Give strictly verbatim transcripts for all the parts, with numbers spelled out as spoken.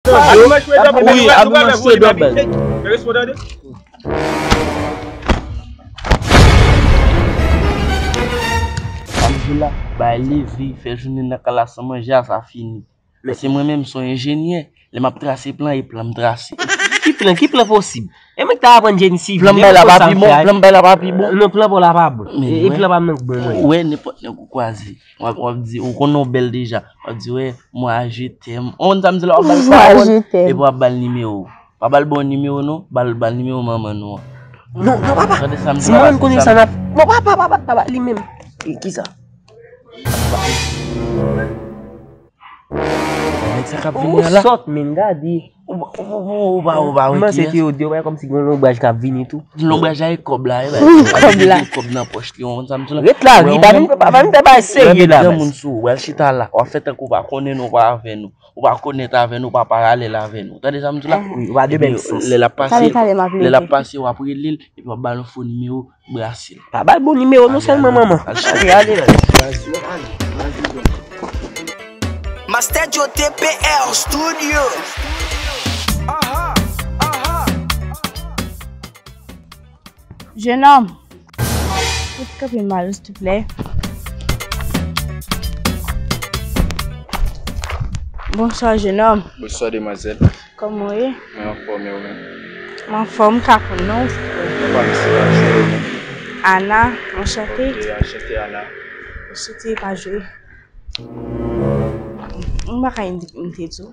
Wi, ap manje dòbèl. Anjou la, bay leve, fè jounen nan kay la san manje a, sa fini. Paske mwen menm, se yon enjenyè, lè m ap trase plan, e plan m trase. Ki plan, ki plan posib? E mwen ki ta aprann jeni sivil, plan m bay la pa pi bon, plan m bay la pa pi bon. Non, plan pa w la pa bon. E plan pa m nan k bon, mwen. Wè, nenpòt nèg ou kwaze. W ap, w ap di, ou konnen w bèl deja. W ap di, wè, mwa je t'aime. Ou konn sa m di la, w ap bal pawòl, epi w ap bal nimewo. Pa bal bon nimewo non, bal, bal nimewo manman nou an. Non, non, papa. Tande sa m di la, manman m konnen sa n ap, non, papa, papa, papa, li menm. Ki, ki sa? Nèg sa k ap vini an la. Ou sòt, men gade. Ou pa, ou pa, ou pa, ou pa wè kiyès. Kòmsi gen yon lonbraj k ap vini tou. Lonbraj la e kòb la, e. Wi, kòb la. Kòb nan pòch li, ou konn sa m di la. Ret la, wi, pa vin, pa vin fè bagay serye la, baz. Granmoun sou ou, w al chita la, w ap fè tankou w pa konnen nou, w pa avè nou. Ou pa konèt avè nou, w pa paralèl avè nou. Tande sa m di la? Wi, ou pa de menm sans. Lè l ap pase, lè l ap pase, w ap rele l, epi w ap ba l yon fo nimewo, brase l. Pa ba l bon nimewo non sèlman, manman. Ale, ale, ale. Master Joe T P R Studio. Jenòm, ou t kanpe m alo, silvouplè? Bonswa, jenòm. Bonswa, demwazèl. Kòman w ye? Mwen anfòm, e ou menm? Mwen anfòm, ka konn non w? Mwen pa misye la, se Ana, anchante. Ok, anchante, Ana. Anchante, pa jwe. M pa ka di m te di w.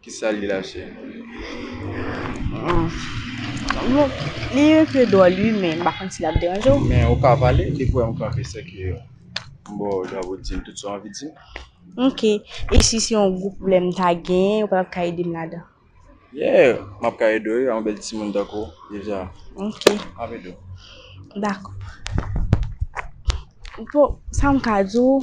Kisa l ye la, cheri? Hmm. Bon, li enpe dwòl, wi, men m pa konn si l ap deranje w. Men ou ka pale, depi w wè m kanpe, se ke m ba w drapo, di m tout sa w anvi di m. Ok. E si se yon gwo pwoblèm m ta genyen, ou pa t ap ka ede m ladan? Yeah, m ap ka ede w, wi, yon bèl timoun tankou w, deja. Ok. M ap ede w. Dakò. Bon, sa m ka di w,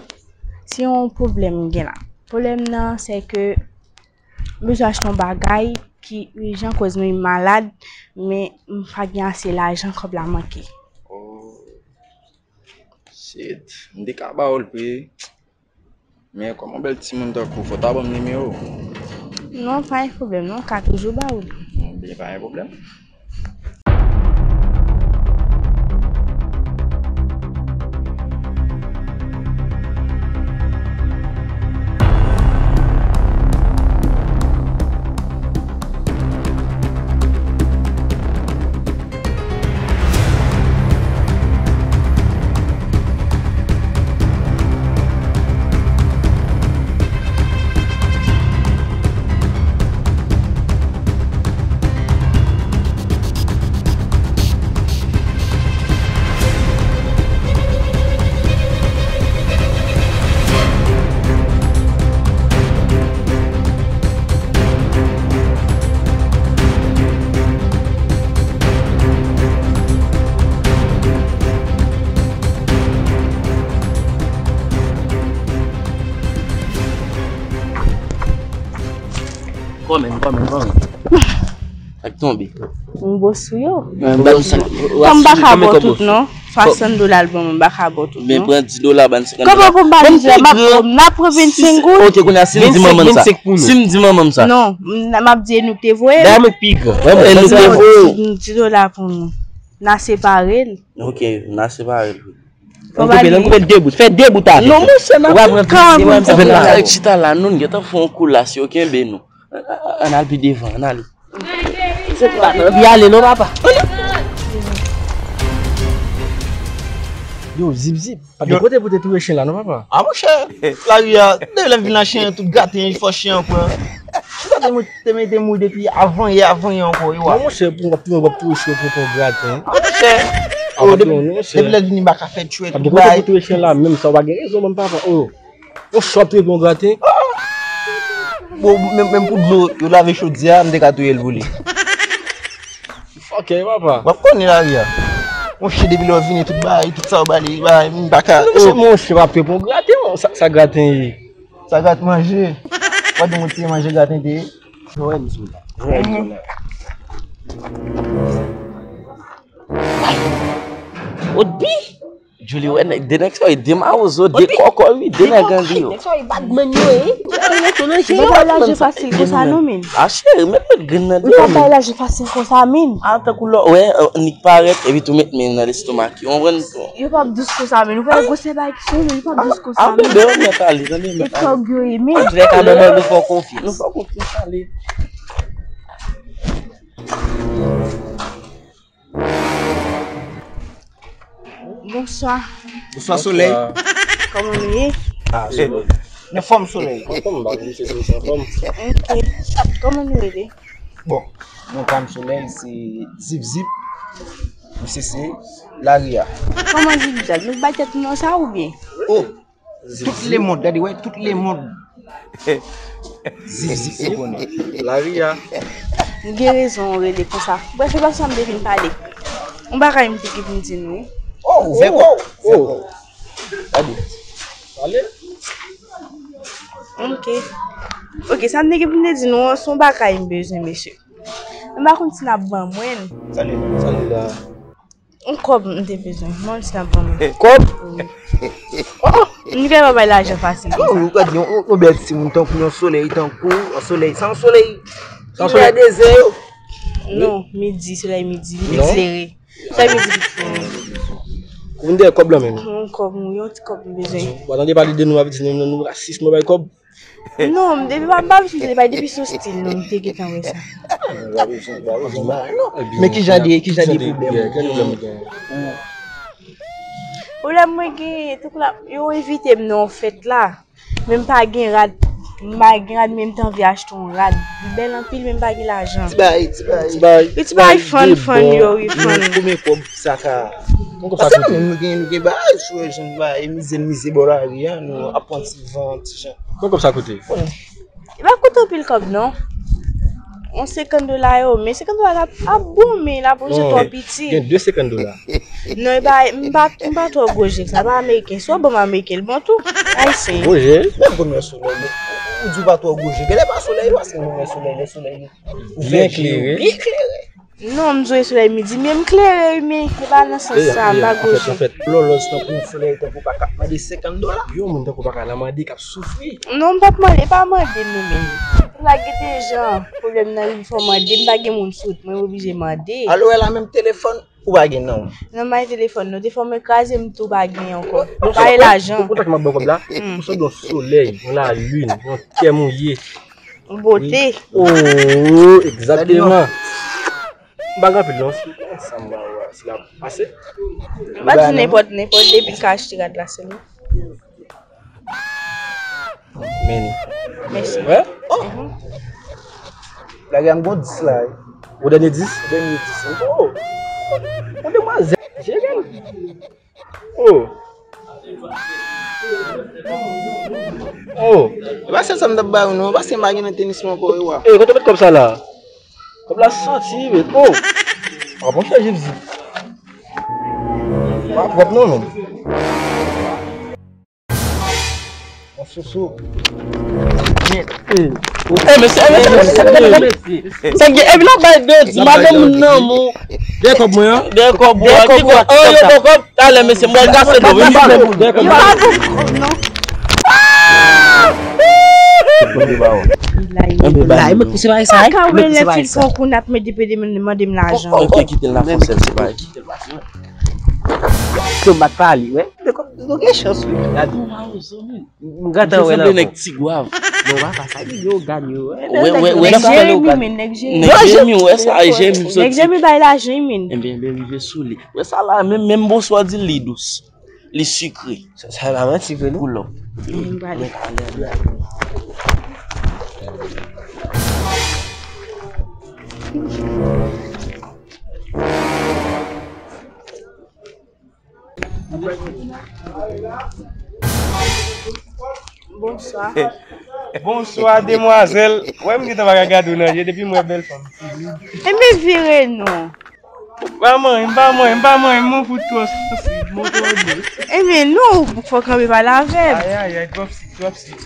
se yon pwoblèm m gen la. Pwoblèm nan, se ke m bezwen achte yon bagay ki ijan, koz mwen malad, men m pa gen ase lajan, kòb la manke. Oh, shit. M te ka ba w l vre. Men kòm yon bèl timoun tankou w, fò w ta ban m nimewo w. Non, pa gen pwoblèm, non, m ka toujou ba w l. Ebyen, pa gen pwoblèm. Kòman, kòman, kòman? Ak tonbe. M bo sou yo. Ban m sa. Kòm m pa ka ba w tout non. Swasann dola l ban mwen, m pa ka ba w tout non. Men pran dis dola, ban m senkant dola. Kòman pou m ba dis dola? M ap pran, m ap pran vennsenk goud. Ok, kounye a, si m di manman m sa. Si m di manman m sa. Non, m, m ap di e nou k te voye l. Dayè mwen pi gran. E nou k te voye l. Dis dola pou nou. N a separe l. Ok, n a separe l. Fò ba li. Ann koupe l de bout. Fè de bout avè l. Non, monchè, n ap pran karant moun sa. Ebyen, n a chita la, nou, n gentan fè yon kou la, si yo kenbe nou. Ann al pi devan, ann ale. Li ale non, papa. Yo, zip, zip. Pa gen kote pou te touye chen la, non, papa. A, monchè, lari a, depi lè m vin la, chen an tout graten, fò chen an pran. Tout graten mwen te mete mou depi avan yè, avan yè ankò, e wa. Non, monchè, pou w ap touye, w ap touye chen pou pran graten. A, monchè. Depi lè vini m pa ka fè tchwèt. Pa gen kote pou touye chen la, menm sa, w pa gen rezon, menm papa. Oh. Yon chat te pran graten. Bon, menm, menm pou dlo, yo lave chodyè a, m te ka touye l pou li. Ok, papa. W ap konnen lari a. Monchè, depi lè w vini, tout bagay, tout sa w bale, bagay, m pa ka. Non, monchè, monchè, w ap te pran graten, sa, sa graten ye. Sa graten manje. W ap di mwen ti manje graten te ye. Jwenn sou la. Jwenn sou la. Odbi? Julie, wè nèg, de nèg sa yo, de mawozo, de kòkò, wi, de nèg angle yo. Nèg sa yo, e bad man yo ye. Ou pa bay lajan fasil konsa non, men. A cheri, met met grenn nan deyò. Ou pa bay lajan fasil konsa, men. A, tankou lò, wè, euh, Nick parèt, epi tou met men nan lestomak yo. Ou konprann? Yo p ap dous konsa, men. Ou pa gwosè bay ki sou, men yo p ap dous konsa, men. A, tande, mèt ale, tande, mèt ale. E tòg yo ye, men. Antoulèka, manman, nou fè w konfyans. Nou fè w konfyans, ale. Bonswa. Bonswa, Solèy. Kòman nou ye? Ah, Solèy. Nan fòm, Solèy. An fòm, m pa vin se Solèy san fòm. Ok. Kòman nou rele? Bon, non pa m Solèy, se Zip Zip. Misye se Laria. Kòman Zip Zip? Nou bay tèt nou nan sa oubyen? Oh! Tout lemonn, gade, wè, tout lemonn. Zip, zip, yo konnen. Laria. M gen rezon w rele konsa. Brèf, e pa sa m te vin pale. Yon bagay m te gen pou m di nou. Oh, ouvè kò w. Ouvè kò w. Gade. Pale. Ok. Ok, sa m te gen pou m te di nou an, se yon bagay m bezwen, mesye. M pa konn si n ap ban mwen l. Salut, salut la. Yon kòb m te bezwen. Mwen si n ap ban mwen. Kòb? Oh, m gen pa bay lajan fasil konsa. Ou ka di yon, yon bèl timoun tankou yon solèy, tankou yon solèy, sa yon solèy. Sa yon solèy. Kilè dezè yo? Non, midi, solèy midi, li klere. Solèy midi li klere. Ou vin dèyè kòb la menm? Yon kòb, yon ti kòb m bezwen. Ou pa tande pale de nou, ap di nou, nou rasis, nou bay kòb. Non, m depi pa, m pa bezwen bay depi sou stil nou, m te gentan wè sa. Men ki jan de, ki jan de pwoblèm ou gen? Pwoblèm mwen gen, tankou la, yo envite m nan yon fèt la, men m pa gen rad, m pa gen rad, men m t anvi achte yon rad. Li bèl anpil, men m pa gen lajan. Ti bagay, ti bagay. Ti bagay. Wi, ti bagay fann, fann yo, wi, fann. Konbyen kòb sa ka? Paske nou menm nou gen, nou gen bagay sou rejon, bagay mize, mize bò lari a, nou ap pran ti van, ti jan. Konbyen kòb sa koute? E pa koute anpil kòb, non. Yon senkant dola yo, men senkant dola la ap bon, men la pwojè twò piti. Gen de senkant dola. Non, e pa, m pa, m pa twò gwo je sa, pa ameriken. Si w ap ban m ameriken, l bon tou. Ayisyen. Gwo je? Menm pou nou wè solèy, ou di w pa twò gwo je. Genlè pa solèy, paske nou wè solèy, lè solèy. Byen klere. Byen klere. Non, m di w solèy midi, men m klere, wi, men se pa nan sans sa, m pa gwo je. Anfèt, lòlòz tankou solèy, tankou pa k ap mande senkant dola. Yon moun tankou pa ka nan mande k ap soufri. Non, m p ap mande, pa mande nou menm. Lage deja pwoblèm nan rive fò mande, m pa gen moun sot, mwen oblije mande. Alò, wè la menm telefòn, ou pa gen non. Non, m pa gen telefòn, non, telefòn mwen kraze, m tou pa gen ankò. Pa gen lajan. Kontak m ap ba w kòb la, ou sanble yon solèy, yon lalin, yon tè mouye. Bote. Oh, egzakteman. M pa gen anpil non. Si sa m ba ou a, si l ap pase. M pa di nenpòt, nenpòt, depi l ka achte rad la, se bon. Men. Mèsi. Wè? Oh. Lage a m gon dis la, wi. Ou dènye dis? Dènye dis, wi. Oh. Yon demwazèl jere m. Oh. Oh. E pa sèl sa m t ap ba ou non, paske m pa gen nan tenis mwen ankò, wi, wa. E, kote w met kòb sa la? Kòb la soti, men. Oh. Pa pran chèz jezi. Pa pwòp non, men. Yon sousou. Eh, mesye, eh, mesye, mesye, mesye. Sa gen, epi l ap bay de di, madanm moun nan, mon. Dèyè kòb mwen an. Dèyè kòb mwen an. Ki kòb? Oh, yo, bon kòb. Talè, mesye, m pral kase do. Yo pa bon kòb, non. Mwen kouche bay sa, mwen kouche bay sa. Ka wè lè fil fò kou n ap mete pede mande m lajan. Ok, kite l nan fon sèl, se pa. Kite l pase. Yo bat pa li, wè. Dèyè kòb, nou gen chans, wi. Gade. M gentan wè l ankò. Nèg Tigwav. Non, pa, pa sa, li yo gad yo. Wè, wè, wè sa. Nèg Jeremi, men, nèg Jeremi. Nèg Jeremi, wè sa, Jeremi soti. Nèg Jeremi bay lajan, men. Enben, enben, rive sou li. Wè sa la, menm, menm bonswa di li dous. Li sikre. Sa, sa pa manti vre, non? Koulò. Men, gade. Bonswa. Bonswa, demwazèl. Wè, m gentan pa ka gade w nan je depi m wè bèl fanm. Enben, vire non. M pa manyen, m pa manyen, m pa manyen, m fout twò sansib, m twò dous. Enben, non, ou fò kanpe pale avè m. Ayayay, twòp sik, twòp sik.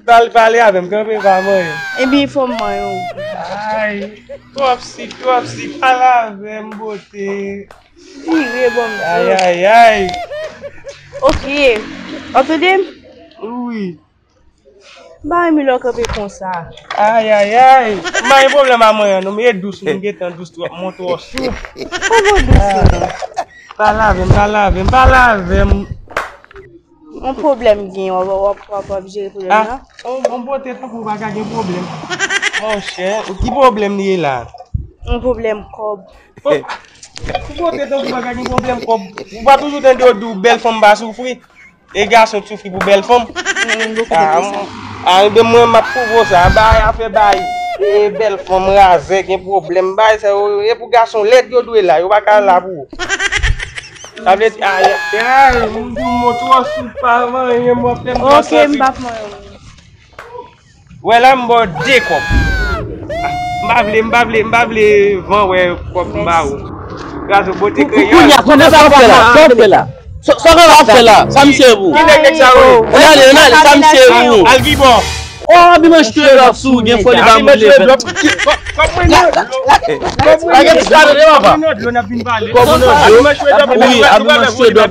Pale, pale avè m, kanpe pa manyen. Ebyen, fò m manyen w. Ay, twòp sik, twòp sik, pale avè m, bote. Vire bò m di w. Ayayay. Ok. W ap tande m? Wi. M pa renmen lè w kanpe konsa. Ayayay. M pa gen pwoblèm a manyen non, men e dous, m gentan dous twòp, m twò souf. Kòman dous lan? Pa lave m, pa lave m, pa lave m. Yon pwoblèm gen, w ap, w ap, w ap, w ap jere pwoblèm nan? Ah, yon, yon bote tankou w pa ka gen pwoblèm. Monchè, ki pwoblèm li ye la? Yon pwoblèm kòb. Oh, yon bote tankou w pa ka gen pwoblèm kòb. Ou pa toujou tande yo di w bèl fanm pa soufri? E gason k soufri pou bèl fanm? Mm, m poko tande sa. Ah, m- ah, ebyen mwen m ap pwouve w sa. Bay afè bay. E bèl fanm razè gen pwoblèm. Bay sa yo, e pou gason lèd yo dwe la. Yo pa ka la pou ou. Sa vle di, ay, ay, m di w mwen twò sou pa manyen, mwen fè m twò Ok, m santi. P ap manyen w. Wè la m ba w de kòb. Ah, m pa vle, m pa vle, m pa vle van wè kòb m ba ou. Gazo bote kreyòl. Kounye a, kounye a, sa w ap fè la? Sa w ap fè la? Sa sa w ap fè la? Sa misye ye pou? Ki nèg nèg sa yo ye? Ann ale, ann ale, sa misye ye pou? Al ki bò? Oh, abi manch tou e dwòp sou, gen foli ba moun leve. Kòb mwen nan. Kòb mwen nan. Kòb mwen nan. Dlo n ap vin pale. Kòb mwen nan. Wi, abi manch tou e dwòp.